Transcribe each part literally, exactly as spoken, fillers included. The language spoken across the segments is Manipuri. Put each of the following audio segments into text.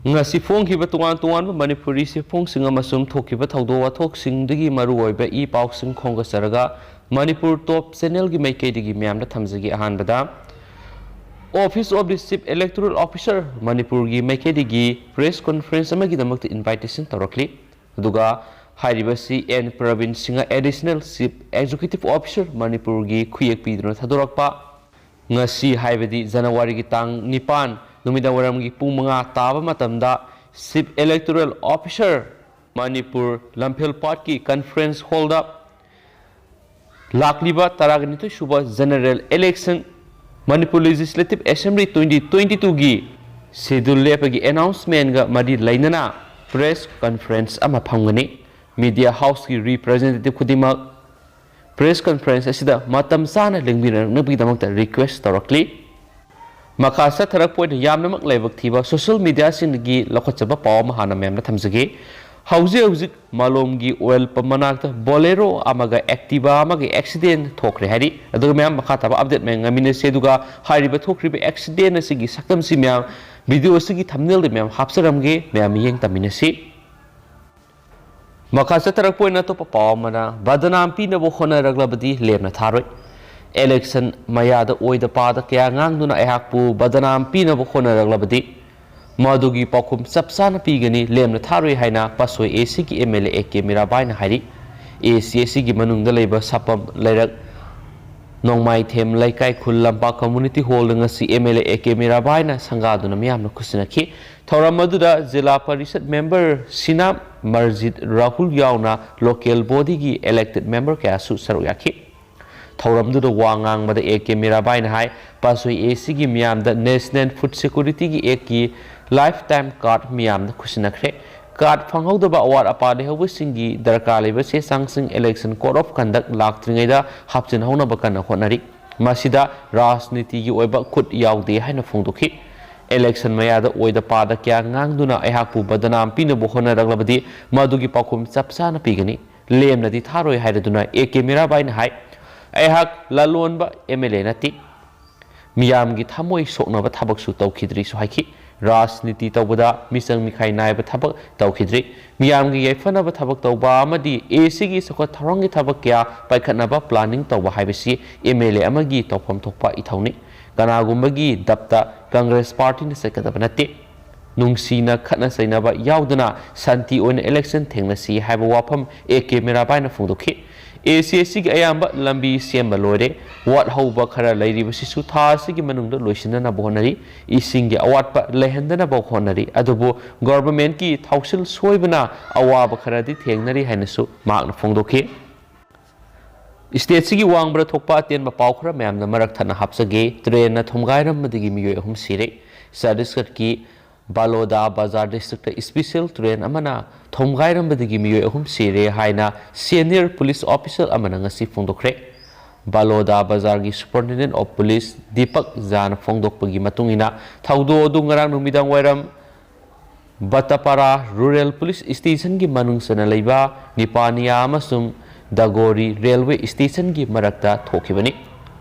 ꯉꯁꯤ ꯐꯣꯡꯈꯤꯕ ꯇꯣꯉꯥꯟ ꯇꯣꯉꯥꯟꯕ ꯃꯅꯤꯄꯨꯔꯤ ꯆꯦꯐꯣꯡꯁꯤꯡ ꯑꯃꯁꯨꯡ ꯊꯣꯛꯈꯤꯕ ꯊꯧꯗꯣꯛ ꯋꯥꯊꯣꯛꯁꯤꯡꯗꯒꯤ ꯃꯔꯨꯑꯣꯏꯕ ꯏ ꯄꯥꯎꯁꯤꯡ ꯈꯣꯝꯒꯠꯆꯔꯒ ꯃꯅꯤꯄꯨꯔ ꯇꯣꯞ ꯆꯦꯅꯦꯜꯒꯤ ꯃꯥꯏꯀꯩꯗꯒꯤ ꯃꯌꯥꯝꯗ ꯊꯝꯖꯒꯦ꯫ ꯑꯍꯥꯟꯕꯗ, Office of the Chief Electoral Officer ꯃꯅꯤꯄꯨꯔꯒꯤ ꯃꯥꯏꯀꯩꯗꯒꯤ ꯄ꯭ꯔꯦꯁ ꯀꯣꯟꯐꯔꯦꯟꯁ ꯑꯃꯒꯤꯗꯃꯛꯇ ꯏꯟꯚꯥꯏꯇꯦꯁꯟ ꯇꯧꯔꯛꯂꯤ꯫ ꯑꯗꯨꯒ ꯍꯥꯏꯔꯤꯕꯁꯤ N Prabin Singh, additional chief executive officer ꯃꯅꯤꯄꯨꯔꯒꯤ ꯈꯨꯌꯦꯛ ꯄꯤꯗꯨꯅ ꯊꯥꯗꯣꯔꯛꯄ꯫ ꯉꯁꯤ ꯍꯥꯏꯕꯗꯤ ꯖꯅꯋꯥꯔꯤꯒꯤ ꯇꯥꯡ ꯅꯤꯄꯥꯟ, ꯅꯨꯃꯤꯗꯥꯡ ꯋꯥꯏꯔꯝꯒꯤ ꯄꯨꯡ ꯃꯉꯥ ꯇꯥꯕ ꯃꯇꯝꯗ chief electoral officer Manipur Lamphel ꯄꯥꯠꯀꯤ ꯀꯟꯐꯔꯦꯟꯁ ꯍꯣꯜꯗ ꯂꯥꯛꯂꯤꯕ ꯇꯔꯥꯒ ꯅꯤꯊꯣꯏ ꯁꯨꯕ general election, Manipur legislative assembly twenty twenty-twoꯒꯤ ꯁꯦꯗ꯭ꯌꯨꯜ ꯂꯦꯞꯄꯒꯤ ꯑꯦꯅꯥꯎꯟꯁꯃꯦꯟꯒ ꯃꯔꯤ ꯂꯩꯅꯅ ꯄ꯭ꯔꯦꯁ ꯀꯟꯐꯔꯦꯟꯁ ꯑꯃ ꯐꯝꯒꯅꯤ꯫ ꯃꯤꯗꯤꯌꯥ ꯍꯥꯎꯁꯀꯤ ꯔꯤꯄ꯭ꯔꯖꯦꯟꯇꯦꯇꯤꯚ ꯈꯨꯗꯤꯡꯃꯛ ꯄ꯭ꯔꯦꯁ ꯀꯟꯐꯔꯦꯟꯁ ꯑꯁꯤꯗ ꯃꯇꯝ ꯆꯥꯅ ꯂꯦꯡꯕꯤꯔꯛꯅꯕꯒꯤꯗꯃꯛꯇ ꯔꯤꯀ꯭ꯋꯦꯁ ꯇꯧꯔꯛꯂꯤ꯫ ꯃꯈꯥ ꯆꯠꯊꯔꯛꯄ ꯑꯣꯏꯅ ꯌꯥꯝꯅꯃꯛ ꯂꯥꯏꯕꯛ ꯊꯤꯕ ꯁꯣꯁꯤꯌꯦꯜ ꯃꯤꯗꯤꯌꯥꯁꯤꯡꯗꯒꯤ ꯂꯧꯈꯠꯆꯕ ꯄꯥꯎ ꯑꯃ ꯍꯥꯟꯅ ꯃꯌꯥꯝꯗ ꯊꯝꯖꯒꯦ꯫ ꯍꯧꯖꯤꯛ ꯍꯧꯖꯤꯛ ꯃꯥꯂꯣꯝꯒꯤ ꯑꯣꯏꯜ ꯄꯝ ꯃꯅꯥꯛꯇ ꯕꯣꯂꯦꯔꯣ ꯑꯃꯒ ꯑꯦꯛꯇꯤꯚꯥ ꯑꯃꯒꯤ ꯑꯦꯛꯁꯤꯗꯦꯟ ꯊꯣꯛꯈ꯭ꯔꯦ ꯍꯥꯏꯔꯤ꯫ ꯑꯗꯨꯒ ꯃꯌꯥꯝ ꯃꯈꯥ ꯇꯥꯕ ꯑꯞꯗꯦꯠ ꯃꯌꯥꯝ ꯉꯥꯏꯃꯤꯟꯅꯁꯤ꯫ ꯑꯗꯨꯒ ꯍꯥꯏꯔꯤꯕ ꯊꯣꯛꯈ꯭ꯔꯤꯕ ꯑꯦꯛꯁꯤꯗꯦꯟ ꯑꯁꯤꯒꯤ ꯁꯛꯇꯝꯁꯤ ꯃꯌꯥꯝ ꯚꯤꯗꯤꯑꯣ ꯑꯁꯤꯒꯤ ꯊꯝꯅꯦꯜꯗ ꯃꯌꯥꯝ ꯍꯥꯞꯆꯔꯝꯒꯦ, ꯃꯌꯥꯝ ꯃꯤꯠꯌꯦꯡ ꯇꯝꯃꯤꯟꯅꯁꯤ꯫ ꯃꯈꯥ ꯆꯠꯊꯔꯛꯄ ꯑꯣꯏꯅ ꯑꯇꯣꯞꯄ ꯄꯥꯎ ꯑꯃꯅ, ꯕꯗꯅꯥꯝ ꯄꯤꯅꯕ ꯍꯣꯠꯅꯔꯛꯂꯕꯗꯤ ꯂꯦꯝꯅ ꯊꯥꯔꯣꯏ꯫ ꯏꯂꯦꯛꯁꯟ ꯃꯌꯥꯗ ꯑꯣꯏꯗ ꯄꯥꯗ ꯀꯌꯥ ꯉꯥꯡꯗꯨꯅ ꯑꯩꯍꯥꯛꯄꯨ ꯕꯗꯅꯥꯝ ꯄꯤꯅꯕ ꯍꯣꯠꯅꯔꯛꯂꯕꯗꯤ ꯃꯗꯨꯒꯤ ꯄꯥꯎꯈꯨꯝ ꯆꯞ ꯆꯥꯅ ꯄꯤꯒꯅꯤ, ꯂꯦꯝꯅ ꯊꯥꯔꯣꯏ ꯍꯥꯏꯅ ꯄꯥꯁꯣꯏ ꯑꯦ ꯁꯤꯒꯤ M L A A K ꯃꯤꯔꯥꯕꯥꯏꯅ ꯍꯥꯏꯔꯤ꯫ ꯑꯦ ꯁꯤ ꯑꯦ ꯁꯤꯒꯤ ꯃꯅꯨꯡꯗ ꯂꯩꯕ ꯁꯥꯄꯝ, ꯂꯩꯔꯛ, ꯅꯣꯡꯃꯥꯏꯊꯦꯝ ꯂꯩꯀꯥꯏ ꯈꯨꯜ ꯂꯝꯄꯥꯛ ꯀꯝꯃꯨꯅꯤꯇꯤ ꯍꯣꯜꯗ ꯉꯁꯤ M L A A K ꯃꯤꯔꯥꯕꯥꯏꯅ ꯁꯪꯒꯥꯗꯨꯅ ꯃꯤꯌꯥꯝꯅ ꯈꯨꯠꯁꯤꯟꯅꯈꯤ꯫ ꯊꯧꯔꯝ ꯑꯗꯨꯗ ꯖꯤꯂꯥ ꯄꯔꯤꯁꯠ ꯃꯦꯝꯕꯔ ꯁꯤꯅꯥ ꯃꯔꯖꯤꯠ ꯔꯥꯍꯨꯜ ꯌꯥꯎꯅ ꯂꯣꯀꯦꯜ ꯕꯣꯗꯤꯒꯤ ꯏꯂꯦꯛꯇꯦꯗ ꯃꯦꯝꯕꯔ ꯀꯌꯥꯁꯨ ꯁꯔꯨꯛ ꯌꯥꯈꯤ꯫ ꯊꯧꯔꯝꯗꯨꯗ ꯋꯥ ꯉꯥꯡꯕꯗ ꯑꯦ ꯀꯦ ꯃꯤꯔꯥꯕꯥꯏꯅ ꯍꯥꯏ, ꯄꯥꯁꯣꯏ ꯑꯦ ꯁꯤꯒꯤ ꯃꯤꯌꯥꯝꯗ ꯅꯦꯁꯅꯦꯜ ꯐꯨꯗ ꯁꯦꯀ꯭ꯌꯨꯔꯤꯇꯤꯒꯤ ꯑꯦꯛꯀꯤ ꯂꯥꯏꯐ ꯇꯥꯏꯝ ꯀꯥꯔꯗ ꯃꯤꯌꯥꯝꯗ ꯈꯨꯠꯁꯤꯟꯅꯈ꯭ꯔꯦ꯫ ꯀꯥꯔꯗ ꯐꯪꯍꯧꯗꯕ ꯑꯋꯥꯠ ꯑꯄꯥ ꯂꯩꯍꯧꯕꯁꯤꯡꯒꯤ ꯗꯔꯀꯥꯔ ꯂꯩꯕ ꯆꯦ ꯆꯥꯡꯁꯤꯡ ꯏꯂꯦꯛꯁꯟ ꯀꯣꯗ ꯑꯣꯐ ꯀꯟꯗꯛ ꯂꯥꯛꯇ꯭ꯔꯤꯉꯩꯗ ꯍꯥꯞꯆꯤꯟꯍꯧꯅꯕ ꯀꯟꯅ ꯍꯣꯠꯅꯔꯤ꯫ ꯃꯁꯤꯗ ꯔꯥꯖꯅꯤꯇꯤꯒꯤ ꯑꯣꯏꯕ ꯈꯨꯠ ꯌꯥꯎꯗꯦ ꯍꯥꯏꯅ ꯐꯣꯡꯗꯣꯛꯈꯤ꯫ ꯏꯂꯦꯛꯁꯟ ꯃꯌꯥꯗ ꯑꯣꯏꯗ ꯄꯥꯗ ꯀꯌꯥ ꯉꯥꯡꯗꯨꯅ ꯑꯩꯍꯥꯛꯄꯨ ꯕꯗꯅꯥꯝ ꯄꯤꯅꯕ ꯍꯣꯠꯅꯔꯛꯂꯕꯗꯤ ꯃꯗꯨꯒꯤ ꯄꯥꯎꯈꯨꯝ ꯆꯞ ꯆꯥꯅ ꯄꯤꯒꯅꯤ꯫ ꯂꯦꯝꯅꯗꯤ ꯊꯥꯔꯣꯏ ꯍꯥꯏꯔꯗꯨꯅ ꯑꯦ ꯀꯦ ꯃꯤꯔꯥꯕꯥꯏꯅ ꯍꯥꯏ, ꯑꯩꯍꯥꯛ ꯂꯂꯣꯟꯕ ꯑꯦꯝ ꯑꯦꯜ ꯑꯦ ꯅꯠꯇꯦ꯫ ꯃꯤꯌꯥꯝꯒꯤ ꯊꯃꯣꯏ ꯁꯣꯛꯅꯕ ꯊꯕꯛꯁꯨ ꯇꯧꯈꯤꯗ꯭ꯔꯤꯁꯨ ꯍꯥꯏꯈꯤ꯫ ꯔꯥꯖꯅꯤꯇꯤ ꯇꯧꯕꯗ ꯃꯤꯆꯪ ꯃꯤꯈꯥꯏ ꯅꯥꯏꯕ ꯊꯕꯛ ꯇꯧꯈꯤꯗ꯭ꯔꯤ꯫ ꯃꯤꯌꯥꯝꯒꯤ ꯌꯥꯏꯐꯅꯕ ꯊꯕꯛ ꯇꯧꯕ ꯑꯃꯗꯤ ꯑꯦ ꯁꯤꯒꯤ ꯆꯥꯎꯈꯠ ꯊꯧꯔꯥꯡꯒꯤ ꯊꯕꯛ ꯀꯌꯥ ꯄꯥꯏꯈꯠꯅꯕ planning ꯇꯧꯕ ꯍꯥꯏꯕꯁꯤ ꯑꯦꯝ ꯑꯦꯜ ꯑꯦ ꯑꯃꯒꯤ ꯇꯧꯐꯝ ꯊꯣꯛꯄ ꯏꯊꯧꯅꯤ꯫ ꯀꯅꯥꯒꯨꯝꯕꯒꯤ ꯗꯞꯇ ꯀꯪꯒ꯭ꯔꯦꯁ ꯄꯥꯔꯇꯤꯅ ꯆꯠꯀꯗꯕ ꯅꯠꯇꯦ꯫ ꯅꯨꯡꯁꯤꯅ ꯈꯠꯅ ꯆꯩꯅꯕ ꯌꯥꯎꯗꯅ ꯁꯥꯟꯇꯤ ꯑꯣꯏꯅ election ꯊꯦꯡꯅꯁꯤ ꯍꯥꯏꯕ ꯋꯥꯐꯝ ꯑꯦ ꯀꯦ ꯃꯤꯔꯥꯕꯥꯏꯅ ꯐꯣꯡꯗꯣꯛꯈꯤ꯫ ꯑꯦ ꯁꯤ ꯑꯦꯁ ꯁꯤꯒꯤ ꯑꯌꯥꯝꯕ ꯂꯝꯕꯤ ꯁꯦꯝꯕ ꯂꯣꯏꯔꯦ꯫ ꯋꯥꯠꯍꯧꯕ ꯈꯔ ꯂꯩꯔꯤꯕꯁꯤꯁꯨ ꯊꯥ ꯑꯁꯤꯒꯤ ꯃꯅꯨꯡꯗ ꯂꯣꯏꯁꯤꯟꯅꯅꯕ ꯍꯣꯠꯅꯔꯤ꯫ ꯏꯁꯤꯡꯒꯤ ꯑꯋꯥꯠꯄ ꯂꯩꯍꯟꯗꯅꯕ ꯍꯣꯠꯅꯔꯤ꯫ ꯑꯗꯨꯕꯨ governmentꯀꯤ ꯊꯧꯁꯤꯜ ꯁꯣꯏꯕꯅ ꯑꯋꯥꯕ ꯈꯔꯗꯤ ꯊꯦꯡꯅꯔꯤ ꯍꯥꯏꯅꯁꯨ ꯃꯍꯥꯛꯅ ꯐꯣꯡꯗꯣꯛꯈꯤ꯫ Stateꯁꯤꯒꯤ ꯋꯥꯡꯃꯗ ꯊꯣꯛꯄ ꯑꯇꯦꯟꯕ ꯄꯥꯎ ꯈꯔ ꯃꯌꯥꯝꯅ ꯃꯔꯛ ꯊꯠꯅ ꯍꯥꯞꯆꯒꯦ꯫ Trainꯅ ꯊꯣꯝꯒꯥꯏꯔꯝꯕꯗꯒꯤ ꯃꯤꯑꯣꯏ ꯑꯍꯨꯝ ꯁꯤꯔꯦ꯫ ꯆꯇꯤꯁꯒꯔꯀꯤ ꯕꯥꯂꯣꯗꯥ ꯕꯖꯥꯔ districtꯇ special train ꯑꯃꯅ ꯊꯣꯝꯒꯥꯏꯔꯝꯕꯗꯒꯤ ꯃꯤꯑꯣꯏ ꯑꯍꯨꯝ ꯁꯤꯔꯦ ꯍꯥꯏꯅ senior police official ꯑꯃꯅ ꯉꯁꯤ ꯐꯣꯡꯗꯣꯛꯈ꯭ꯔꯦ꯫ ꯕꯥꯂꯣꯗꯥ ꯕꯖꯥꯔꯒꯤ Superintendent of Police ꯗꯤꯄꯛ ꯖꯥꯅ ꯐꯣꯡꯗꯣꯛꯄꯒꯤ ꯃꯇꯨꯡ ꯏꯟꯅ, ꯊꯧꯗꯣꯛ ꯑꯗꯨ ꯉꯔꯥꯡ ꯅꯨꯃꯤꯗꯥꯡ ꯋꯥꯏꯔꯝ ꯕꯇꯄꯥꯔꯥ Rural Police Stationꯒꯤ ꯃꯅꯨꯡ ꯆꯟꯅ ꯂꯩꯕ ꯅꯤꯄꯥꯅꯤꯌꯥ ꯑꯃꯁꯨꯡ ꯗꯒꯣꯔꯤ Railway Stationꯒꯤ ꯃꯔꯛꯇ ꯊꯣꯛꯈꯤꯕꯅꯤ꯫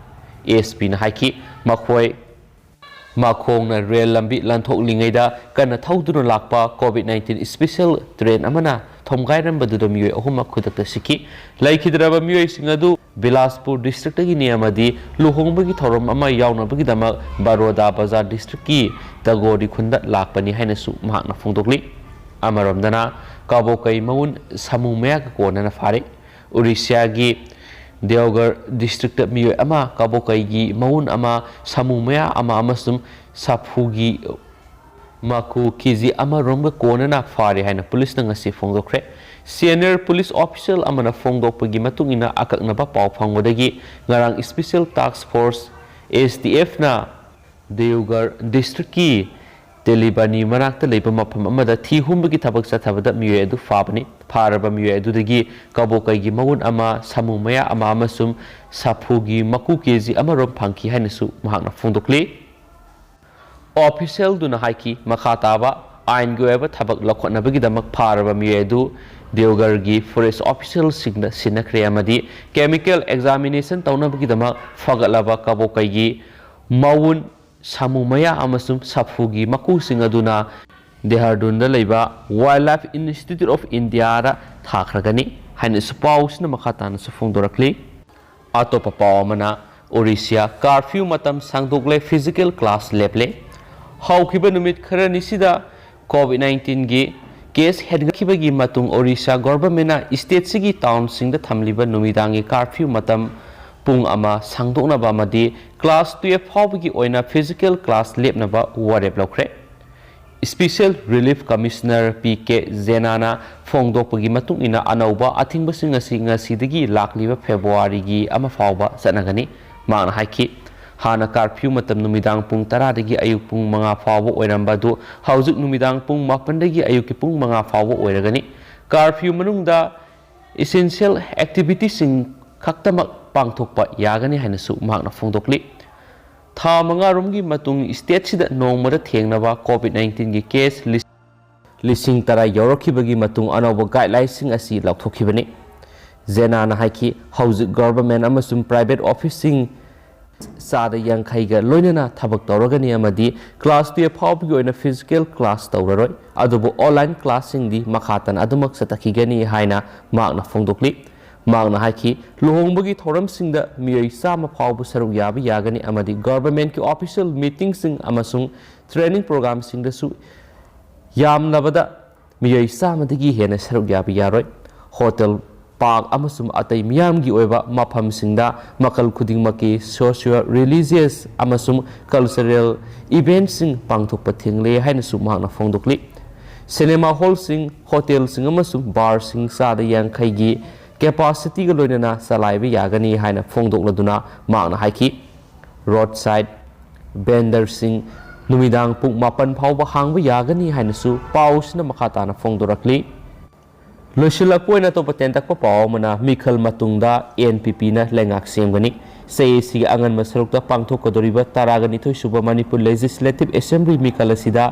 ꯑꯦꯁ ꯄꯤꯅ ꯍꯥꯏꯈꯤ, ꯃꯈꯣꯏ ꯃꯈꯣꯡꯅ ꯔꯦꯜ ꯂꯝꯕꯤ ꯂꯥꯟꯊꯣꯛꯂꯤꯉꯩꯗ ꯀꯟꯅ ꯊꯧꯗꯨꯅ ꯂꯥꯛꯄ COVID nineteen special train ꯑꯃꯅ ꯊꯣꯝꯒꯥꯏꯔꯝꯕꯗꯨꯗ ꯃꯤꯑꯣꯏ ꯑꯍꯨꯝꯃꯛ ꯈꯨꯗꯛꯇ ꯁꯤꯈꯤ꯫ ꯂꯩꯈꯤꯗ꯭ꯔꯕ ꯃꯤꯑꯣꯏꯁꯤꯡ ꯑꯗꯨ ꯕꯤꯂꯥꯁꯄꯨꯔ districtꯇꯒꯤꯅꯤ ꯑꯃꯗꯤ ꯂꯨꯍꯣꯡꯕꯒꯤ ꯊꯧꯔꯝ ꯑꯃ ꯌꯥꯎꯅꯕꯒꯤꯗꯃꯛ ꯕꯔꯣꯗꯥ ꯕꯖꯥꯔ districtꯀꯤ ꯗꯒꯣꯔꯤ ꯈꯨꯟꯗ ꯂꯥꯛꯄꯅꯤ ꯍꯥꯏꯅꯁꯨ ꯃꯍꯥꯛꯅ ꯐꯣꯡꯗꯣꯛꯂꯤ꯫ ꯑꯃꯔꯣꯝꯗꯅ, ꯀꯕꯣꯀꯩ ꯃꯎꯟ ꯁꯥꯃꯨ ꯃꯌꯥꯒ ꯀꯣꯟꯅꯅ ꯐꯥꯔꯦ꯫ ꯎꯔꯤꯁ꯭ꯌꯥꯒꯤ ꯗꯤꯑꯣꯒꯔ districtꯇ ꯃꯤꯑꯣꯏ ꯑꯃ, ꯀꯕꯣꯀꯩꯒꯤ ꯃꯎꯟ ꯑꯃ, ꯁꯥꯃꯨ ꯃꯌꯥ ꯑꯃ ꯑꯃꯁꯨꯡ ꯁꯥꯐꯨꯒꯤ ꯃꯀꯨ ꯀꯦ ꯖꯤ ꯑꯃꯔꯣꯝꯒ ꯀꯣꯟꯅꯅ ꯐꯥꯔꯦ ꯍꯥꯏꯅ ꯄꯨꯂꯤꯁꯅ ꯉꯁꯤ ꯐꯣꯡꯗꯣꯛꯈ꯭ꯔꯦ꯫ Senior police official ꯑꯃꯅ ꯐꯣꯡꯗꯣꯛꯄꯒꯤ ꯃꯇꯨꯡ ꯏꯟꯅ, ꯑꯀꯛꯅꯕ ꯄꯥꯎ ꯐꯪꯕꯗꯒꯤ ꯉꯔꯥꯡ Special Task Force, S T Fꯅ ꯗꯤꯑꯣꯒꯔ districtꯀꯤ ꯇꯦꯂꯤꯕꯥꯅꯤ ꯃꯅꯥꯛꯇ ꯂꯩꯕ ꯃꯐꯝ ꯑꯃꯗ ꯊꯤ ꯍꯨꯝꯕꯒꯤ ꯊꯕꯛ ꯆꯠꯊꯕꯗ ꯃꯤꯑꯣꯏ ꯑꯗꯨ ꯐꯥꯕꯅꯤ꯫ ꯐꯥꯔꯕ ꯃꯤꯑꯣꯏ ꯑꯗꯨꯗꯒꯤ ꯀꯕꯣꯀꯩꯒꯤ ꯃꯎꯟ ꯑꯃ, ꯁꯥꯃꯨ ꯃꯌꯥ ꯑꯃ ꯑꯃꯁꯨꯡ ꯁꯥꯐꯨꯒꯤ ꯃꯀꯨ ꯀꯦ ꯖꯤ ꯑꯃꯔꯣꯝ ꯐꯪꯈꯤ ꯍꯥꯏꯅꯁꯨ ꯃꯍꯥꯛꯅ ꯐꯣꯡꯗꯣꯛꯂꯤ꯫ Officialꯗꯨꯅ ꯍꯥꯏꯈꯤ, ꯃꯈꯥ ꯇꯥꯕ ꯑꯥꯏꯟꯒꯤ ꯑꯣꯏꯕ ꯊꯕꯛ ꯂꯧꯈꯠꯅꯕꯒꯤꯗꯃꯛ ꯐꯥꯔꯕ ꯃꯤꯑꯣꯏ ꯑꯗꯨ ꯗꯤꯑꯣꯒꯔꯒꯤ forest officialꯁꯤꯡꯗ ꯁꯤꯟꯅꯈ꯭ꯔꯦ ꯑꯃꯗꯤ chemical examination ꯇꯧꯅꯕꯒꯤꯗꯃꯛ ꯐꯒꯠꯂꯕ ꯀꯕꯣꯀꯩꯒꯤ ꯃꯎꯟ ꯁꯥꯃꯨ ꯃꯌꯥ ꯑꯃꯁꯨꯡ ꯁꯥꯐꯨꯒꯤ ꯃꯀꯨꯁꯤꯡ ꯑꯗꯨꯅ ꯗꯦꯍꯔꯥꯗꯨꯟꯗ ꯂꯩꯕ Wildlife Institute of Indiaꯗ ꯊꯥꯈ꯭ꯔꯒꯅꯤ ꯍꯥꯏꯅꯁꯨ ꯄꯥꯎꯁꯤꯅ ꯃꯈꯥ ꯇꯥꯅꯁꯨ ꯐꯣꯡꯗꯣꯔꯛꯂꯤ꯫ ꯑꯇꯣꯞꯄ ꯄꯥꯎ ꯑꯃꯅ, ꯑꯣꯔꯤꯁꯤꯌꯥ ꯀꯥꯔꯐ꯭ꯌꯨ ꯃꯇꯝ ꯁꯥꯡꯗꯣꯛꯂꯦ, ꯐꯤꯖꯤꯀꯦꯜ ꯀ꯭ꯂꯥꯁ ꯂꯦꯞꯂꯦ꯫ ꯍꯧꯈꯤꯕ ꯅꯨꯃꯤꯠ ꯈꯔꯅꯤꯁꯤꯗ ꯀꯣꯚꯤꯗ ꯅꯥꯏꯟꯇꯤꯟꯒꯤ ꯀꯦꯁ ꯍꯦꯟꯒꯠꯈꯤꯕꯒꯤ ꯃꯇꯨꯡ ꯑꯣꯔꯤꯁꯥ ꯒꯣꯚꯔꯟꯃꯦꯟꯠꯅ ꯁ꯭ꯇꯦꯠꯁꯤꯒꯤ ꯇꯥꯎꯟꯁꯤꯡꯗ ꯊꯝꯂꯤꯕ ꯅꯨꯃꯤꯗꯥꯡꯒꯤ ꯀꯥꯔꯐ꯭ꯌꯨ ꯃꯇꯝ ꯄꯨꯡ ꯑꯃ ꯁꯥꯡꯗꯣꯛꯅꯕ ꯑꯃꯗꯤ ꯀ꯭ꯂꯥꯁ ꯇꯨꯌꯦꯜꯐ ꯐꯥꯎꯕꯒꯤ ꯑꯣꯏꯅ ꯐꯤꯖꯤꯀꯦꯜ ꯀ꯭ꯂꯥꯁ ꯂꯦꯞꯅꯕ ꯋꯥꯔꯦꯞ ꯂꯧꯈ꯭ꯔꯦ꯫ Special relief commissioner P K ꯖꯦꯅꯥꯅ ꯐꯣꯡꯗꯣꯛꯄꯒꯤ ꯃꯇꯨꯡ ꯏꯟꯅ, ꯑꯅꯧꯕ ꯑꯊꯤꯡꯕꯁꯤꯡ ꯑꯁꯤ ꯉꯁꯤꯗꯒꯤ ꯂꯥꯛꯂꯤꯕ ꯐꯦꯕ꯭ꯔꯨꯋꯥꯔꯤꯒꯤ ꯑꯃ ꯐꯥꯎꯕ ꯆꯠꯅꯒꯅꯤ꯫ ꯃꯍꯥꯛꯅ ꯍꯥꯏꯈꯤ, ꯍꯥꯟꯅ ꯀꯥꯔꯐ꯭ꯌꯨ ꯃꯇꯝ ꯅꯨꯃꯤꯗꯥꯡ ꯄꯨꯡ ꯇꯔꯥꯗꯒꯤ ꯑꯌꯨꯛ ꯄꯨꯡ ꯃꯉꯥ ꯐꯥꯎꯕ ꯑꯣꯏꯔꯝꯕ ꯑꯗꯨ ꯍꯧꯖꯤꯛ ꯅꯨꯃꯤꯗꯥꯡ ꯄꯨꯡ ꯃꯥꯄꯟꯗꯒꯤ ꯑꯌꯨꯛꯀꯤ ꯄꯨꯡ ꯃꯉꯥ ꯐꯥꯎꯕ ꯑꯣꯏꯔꯒꯅꯤ꯫ ꯀꯥꯔꯐ꯭ꯌꯨ ꯃꯅꯨꯡꯗ ꯏꯁꯦꯟꯁꯤꯌꯦꯜ ꯑꯦꯛꯇꯤꯚꯤꯇꯤꯁꯤꯡ ꯈꯛꯇꯃꯛ ꯄꯥꯡꯊꯣꯛꯄ ꯌꯥꯒꯅꯤ ꯍꯥꯏꯅꯁꯨ ꯃꯍꯥꯛꯅ ꯐꯣꯡꯗꯣꯛꯂꯤ꯫ ꯊꯥ ꯃꯉꯥꯔꯣꯝꯒꯤ ꯃꯇꯨꯡ ꯁ꯭ꯇꯦꯠꯁꯤꯗ ꯅꯣꯡꯃꯗ ꯊꯦꯡꯅꯕ ꯀꯣꯚꯤꯗ ꯅꯥꯏꯟꯇꯤꯟꯒꯤ ꯀꯦꯁ ꯂꯤꯁ-, ꯂꯤꯁꯤꯡ ꯇꯔꯥ ꯌꯧꯔꯛꯈꯤꯕꯒꯤ ꯃꯇꯨꯡ ꯑꯅꯧꯕ ꯒꯥꯏꯗꯂꯥꯏꯟꯁꯤꯡ ꯑꯁꯤ ꯂꯥꯎꯊꯣꯛꯈꯤꯕꯅꯤ꯫ ꯖꯦꯅꯥꯅ ꯍꯥꯏꯈꯤ, ꯍꯧꯖꯤꯛ ꯒꯚꯔꯟꯃꯦꯟꯠ ꯑꯃꯁꯨꯡ ꯄ꯭ꯔꯥꯏꯚꯦꯠ ꯑꯣꯐꯤꯁꯁꯤꯡ ꯆꯥꯗ ꯌꯥꯡꯈꯩꯒ ꯂꯣꯏꯅꯅ ꯊꯕꯛ ꯇꯧꯔꯒꯅꯤ ꯑꯃꯗꯤ ꯀ꯭ꯂꯥꯁ ꯇꯨꯌꯦꯜꯐ ꯐꯥꯎꯕꯒꯤ ꯑꯣꯏꯅ ꯐꯤꯖꯤꯀꯦꯜ ꯀ꯭ꯂꯥꯁ ꯇꯧꯔꯔꯣꯏ, ꯑꯗꯨꯕꯨ ꯑꯣꯟꯂꯥꯏꯟ ꯀ꯭ꯂꯥꯁꯁꯤꯡꯗꯤ ꯃꯈꯥ ꯇꯥꯅ ꯑꯗꯨꯃꯛ ꯆꯠꯊꯈꯤꯒꯅꯤ ꯍꯥꯏꯅ ꯃꯍꯥꯛꯅ ꯐꯣꯡꯗꯣꯛꯂꯤ꯫ ꯃꯍꯥꯛꯅ ꯍꯥꯏꯈꯤ, ꯂꯨꯍꯣꯡꯕꯒꯤ ꯊꯧꯔꯝꯁꯤꯡꯗ ꯃꯤꯑꯣꯏ ꯆꯥꯝꯃ ꯐꯥꯎꯕ ꯁꯔꯨꯛ ꯌꯥꯕ ꯌꯥꯒꯅꯤ ꯑꯃꯗꯤ ꯒꯚꯔꯟꯃꯦꯟꯠꯀꯤ ꯑꯣꯐꯤꯁꯤꯌꯦꯜ ꯃꯤꯇꯤꯡꯁꯤꯡ ꯑꯃꯁꯨꯡ ꯇ꯭ꯔꯦꯅꯤꯡ ꯄ꯭ꯔꯣꯒ꯭ꯔꯥꯝꯁꯤꯡꯗꯁꯨ ꯌꯥꯝꯂꯕꯗ ꯃꯤꯑꯣꯏ ꯆꯥꯝꯃꯗꯒꯤ ꯍꯦꯟꯅ ꯁꯔꯨꯛ ꯌꯥꯕ ꯌꯥꯔꯣꯏ꯫ ꯍꯣꯇꯦꯜ, ꯄꯥꯔꯛ ꯑꯃꯁꯨꯡ ꯑꯇꯩ ꯃꯤꯌꯥꯝꯒꯤ ꯑꯣꯏꯕ ꯃꯐꯝꯁꯤꯡꯗ ꯃꯈꯜ ꯈꯨꯗꯤꯡꯃꯛꯀꯤ ꯁꯣꯁꯤꯌꯣ ꯔꯤꯂꯤꯖꯤꯌꯁ ꯑꯃꯁꯨꯡ ꯀꯜꯆꯔꯦꯜ ꯏꯚꯦꯟꯠꯁꯤꯡ ꯄꯥꯡꯊꯣꯛꯄ ꯊꯤꯡꯂꯦ ꯍꯥꯏꯅꯁꯨ ꯃꯍꯥꯛꯅ ꯐꯣꯡꯗꯣꯛꯂꯤ꯫ ꯁꯤꯅꯦꯃꯥ ꯍꯣꯜꯁꯤꯡ, ꯍꯣꯇꯦꯜꯁꯤꯡ ꯑꯃꯁꯨꯡ ꯕꯥꯔꯁꯤꯡ ꯆꯥꯗ ꯌꯥꯡꯈꯩꯒꯤ ꯀꯦꯄꯥꯁꯤꯇꯤꯒ ꯂꯣꯏꯅꯅ ꯆꯂꯥꯏꯕ ꯌꯥꯒꯅꯤ ꯍꯥꯏꯅ ꯐꯣꯡꯗꯣꯛꯂꯗꯨꯅ ꯃꯍꯥꯛꯅ ꯍꯥꯏꯈꯤ, ꯔꯣꯗ ꯁꯥꯏꯗ ꯚꯦꯟꯗꯔꯁꯤꯡ ꯅꯨꯃꯤꯗꯥꯡ ꯄꯨꯡ ꯃꯥꯄꯟ ꯐꯥꯎꯕ ꯍꯥꯡꯕ ꯌꯥꯒꯅꯤ ꯍꯥꯏꯅꯁꯨ ꯄꯥꯎꯁꯤꯅ ꯃꯈꯥ ꯇꯥꯅ ꯐꯣꯡꯗꯣꯔꯛꯂꯤ꯫ ꯂꯣꯏꯁꯤꯜꯂꯛꯄ ꯑꯣꯏꯅ ꯑꯇꯣꯞꯄ ꯇꯦꯟꯇꯛꯄ ꯄꯥꯎ ꯑꯃꯅ, ꯃꯤꯈꯜ ꯃꯇꯨꯡꯗ ꯑꯦꯟ ꯄꯤ ꯄꯤꯅ ꯂꯩꯉꯥꯛ ꯁꯦꯝꯒꯅꯤ꯫ ꯆꯌꯣꯜꯁꯤꯒꯤ ꯑꯉꯟꯕ ꯁꯔꯨꯛꯇ ꯄꯥꯡꯊꯣꯛꯀꯗꯧꯔꯤꯕ ꯇꯔꯥꯒ ꯅꯤꯊꯣꯏ ꯁꯨꯕ ꯃꯅꯤꯄꯨꯔ ꯂꯦꯖꯤꯁꯂꯦꯇꯤꯚ ꯑꯦꯁꯦꯝꯕ꯭ꯂꯤ ꯃꯤꯈꯜ ꯑꯁꯤꯗ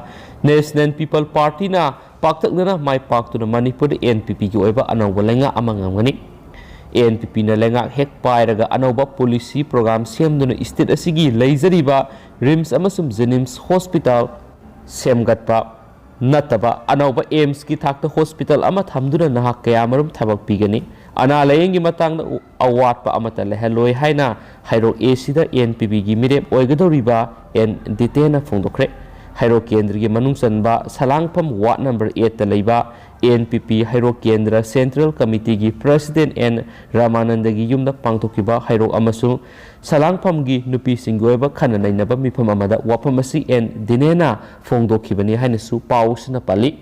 ꯅꯦꯁꯅꯦꯜ ꯄꯤꯄꯜ ꯄꯥꯔꯇꯤꯅ ꯄꯥꯛꯇꯛꯅꯅ ꯃꯥꯏ ꯄꯥꯛꯇꯨꯅ ꯃꯅꯤꯄꯨꯔꯗ ꯑꯦꯟ ꯄꯤ ꯄꯤꯒꯤ ꯑꯣꯏꯕ ꯑꯅꯧꯕ ꯂꯩꯉꯥꯛ ꯑꯃ ꯉꯝꯒꯅꯤ꯫ ꯑꯦꯟ ꯄꯤ ꯄꯤꯅ ꯂꯩꯉꯥꯛ ꯍꯦꯛ ꯄꯥꯏꯔꯒ ꯑꯅꯧꯕ ꯄꯣꯂꯤꯁꯤ ꯄ꯭ꯔꯣꯒ꯭ꯔꯥꯝ ꯁꯦꯝꯗꯨꯅ ꯁ꯭ꯇꯦꯠ ꯑꯁꯤꯒꯤ ꯂꯩꯖꯔꯤꯕ ꯔꯤꯝꯁ ꯑꯃꯁꯨꯡ ꯖꯦꯅꯤꯝꯁ ꯍꯣꯁꯄꯤꯇꯥꯜ ꯁꯦꯝꯒꯠꯄ ꯅꯠꯇꯕ ꯑꯅꯧꯕ ꯑꯦꯝꯁꯀꯤ ꯊꯥꯛꯇ ꯍꯣꯁꯄꯤꯇꯥꯜ ꯑꯃ ꯊꯝꯗꯨꯅ ꯅꯍꯥꯛ ꯀꯌꯥꯃꯔꯨꯝ ꯊꯕꯛ ꯄꯤꯒꯅꯤ꯫ ꯑꯅꯥ ꯂꯥꯌꯦꯡꯒꯤ ꯃꯇꯥꯡꯗ ꯑꯋꯥꯠꯄ ꯑꯃꯠꯇ ꯂꯩꯍꯜꯂꯣꯏ ꯍꯥꯏꯅ ꯍꯩꯔꯣꯛ ꯑꯦꯁꯤꯗ ꯑꯦꯟ ꯄꯤ ꯄꯤꯒꯤ ꯃꯤꯔꯦꯞ ꯑꯣꯏꯒꯗꯧꯔꯤꯕ ꯑꯦꯟ ꯗꯤꯇꯦꯟꯅ ꯐꯣꯡꯗꯣꯛꯈ꯭ꯔꯦ꯫ ꯍꯩꯔꯣꯛ ꯀꯦꯟꯗ꯭ꯔꯒꯤ ꯃꯅꯨꯡ ꯆꯟꯕ ꯁꯂꯥꯡꯐꯝ ꯋꯥꯔꯗ ꯅꯝꯕꯔ ꯑꯦꯠꯇ ꯂꯩꯕ ꯑꯦꯟ ꯄꯤ ꯄꯤ ꯍꯩꯔꯣꯛ ꯀꯦꯟꯗ꯭ꯔ ꯁꯦꯟꯇ꯭ꯔꯦꯜ ꯀꯃꯤꯇꯤꯒꯤ ꯄ꯭ꯔꯁꯤꯗꯦꯟ ꯑꯦꯟ ꯔꯥꯃꯥꯅꯟꯗꯒꯤ ꯌꯨꯝꯗ ꯄꯥꯡꯊꯣꯛꯈꯤꯕ ꯍꯩꯔꯣꯛ ꯑꯃꯁꯨꯡ ꯁꯂꯥꯡꯐꯝꯒꯤ ꯅꯨꯄꯤꯁꯤꯡꯒꯤ ꯑꯣꯏꯕ ꯈꯟꯅ ꯅꯩꯅꯕ ꯃꯤꯐꯝ ꯑꯃꯗ ꯋꯥꯐꯝ ꯑꯁꯤ ꯑꯦꯟ ꯗꯤꯅꯦꯅ ꯐꯣꯡꯗꯣꯛꯈꯤꯕꯅꯤ ꯍꯥꯏꯅꯁꯨ ꯄꯥꯎꯁꯤꯅ ꯄꯜꯂꯤ꯫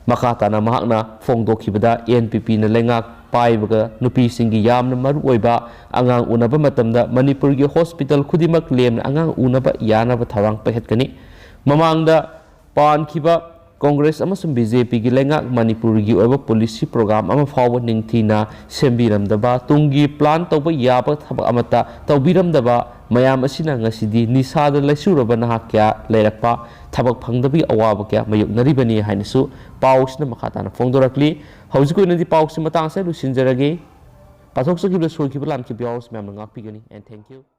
ꯃꯈꯥ ꯇꯥꯅ ꯃꯍꯥꯛꯅ ꯐꯣꯡꯗꯣꯛꯈꯤꯕꯗ, ꯑꯦꯟ ꯄꯤ ꯄꯤꯅ ꯂꯩꯉꯥꯛ ꯄꯥꯏꯕꯒ ꯅꯨꯄꯤꯁꯤꯡꯒꯤ ꯌꯥꯝꯅ ꯃꯔꯨꯑꯣꯏꯕ ꯑꯉꯥꯡ ꯎꯅꯕ ꯃꯇꯝꯗ ꯃꯅꯤꯄꯨꯔꯒꯤ ꯍꯣꯁꯄꯤꯇꯥꯜ ꯈꯨꯗꯤꯡꯃꯛ ꯂꯦꯝꯅ ꯑꯉꯥꯡ ꯎꯅꯕ ꯌꯥꯅꯕ ꯊꯧꯔꯥꯡ ꯄꯥꯏꯈꯠꯀꯅꯤ꯫ ꯃꯃꯥꯡꯗ ꯄꯥꯟꯈꯤꯕ ꯀꯣꯡꯒ꯭ꯔꯦꯁ ꯑꯃꯁꯨꯡ ꯕꯤ ꯖꯦ ꯄꯤꯒꯤ ꯂꯩꯉꯥꯛ ꯃꯅꯤꯄꯨꯔꯒꯤ ꯑꯣꯏꯕ ꯄꯣꯂꯤꯁꯤ ꯄ꯭ꯔꯣꯒ꯭ꯔꯥꯝ ꯑꯃ ꯐꯥꯎꯕ ꯅꯤꯡꯊꯤꯅ ꯁꯦꯝꯕꯤꯔꯝꯗꯕ, ꯇꯨꯡꯒꯤ ꯄ꯭ꯂꯥꯟ ꯇꯧꯕ ꯌꯥꯕ ꯊꯕꯛ ꯑꯃꯠꯇ ꯇꯧꯕꯤꯔꯝꯗꯕ ꯃꯌꯥꯝ ꯑꯁꯤꯅ ꯉꯁꯤꯗꯤ ꯅꯤꯁꯥꯗ ꯂꯩꯁꯨꯔꯕ ꯅꯍꯥ ꯀꯌꯥ ꯂꯩꯔꯛꯄ, ꯊꯕꯛ ꯐꯪꯗꯕꯒꯤ ꯑꯋꯥꯕ ꯀꯌꯥ ꯃꯥꯌꯣꯛꯅꯔꯤꯕꯅꯤ ꯍꯥꯏꯅꯁꯨ ꯄꯥꯎꯁꯤꯅ ꯃꯈꯥ ꯇꯥꯅ ꯐꯣꯡꯗꯣꯔꯛꯂꯤ꯫ ꯍꯧꯖꯤꯛꯀꯤ ꯑꯣꯏꯅꯗꯤ ꯄꯥꯎꯁꯤ ꯃꯇꯥꯡ ꯑꯁꯤꯗ ꯂꯣꯏꯁꯤꯟꯖꯔꯒꯦ꯫ ꯄꯥꯊꯣꯛꯆꯈꯤꯕꯗ ꯁꯣꯏꯈꯤꯕ ꯂꯥꯟꯈꯤꯕ ꯌꯥꯎꯔꯁꯨ ꯃꯌꯥꯝꯅ ꯉꯥꯛꯄꯤꯒꯅꯤ꯫ And thank you.